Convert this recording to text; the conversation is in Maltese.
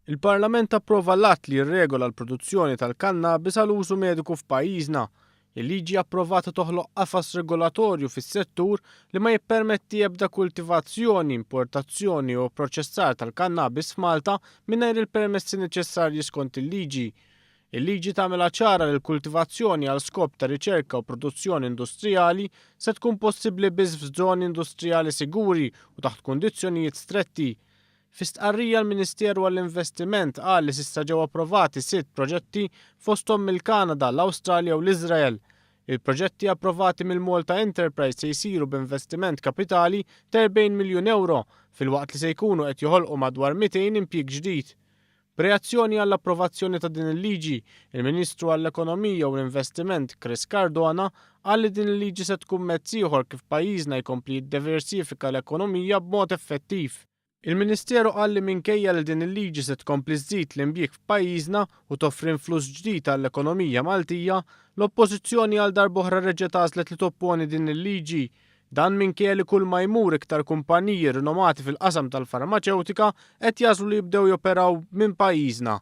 Il-Parlament approva l-att li jirregola l-produzzjoni tal-kannabis għal użu mediku f'pajjiżna. Il-liġi approvata toħloq qafas regolatorju fis-settur li ma jippermetti ebda kultivazzjoni, importazzjoni u pproċessar tal-kannabis f'Malta mingħajr il-permessi neċessarji skont il-liġi. Il-liġi tagħmilha ċara li l-kultivazzjoni għal skop ta' riċerka u produzzjoni industrijali se tkun possibbli biss f'żoni industrijali siguri u taħt kundizzjonijiet stretti. Fi stqarrija l-Ministeru għall-Investiment qal li s'issa ġew approvati sitt proġetti fosthom mill-Kanada, l-Awstralja u l-Iżrael. Il-proġetti approvati mill-Malta Enterprise se jsiru b'investiment kapitali ta' 40 miljun ewro filwaqt li se jkunu qed joħolqu madwar 200 impjieg ġdid. B'reazzjoni għall-approvazzjoni ta' din il-liġi, il-Ministru għall-Ekonomija u l-Investiment Chris Cardona qal li din il-liġi se tkun mezz ieħor kif pajjiżna jkompli jiddiversifika l-ekonomija b'mod effettiv. Il-Ministeru qal li minkejja li din il-liġi se tkompli żżid l-impjieg f'pajjiżna u toffri influss ġdid għall-ekonomija Maltija, l-Oppożizzjoni għal darb'oħra reġgħet għażlet li topponi din il-liġi. Dan minkejja li kull ma jmur iktar kumpaniji rinomati fil-qasam tal-farmaċewtika qed jagħżlu li jibdew joperaw minn pajjiżna.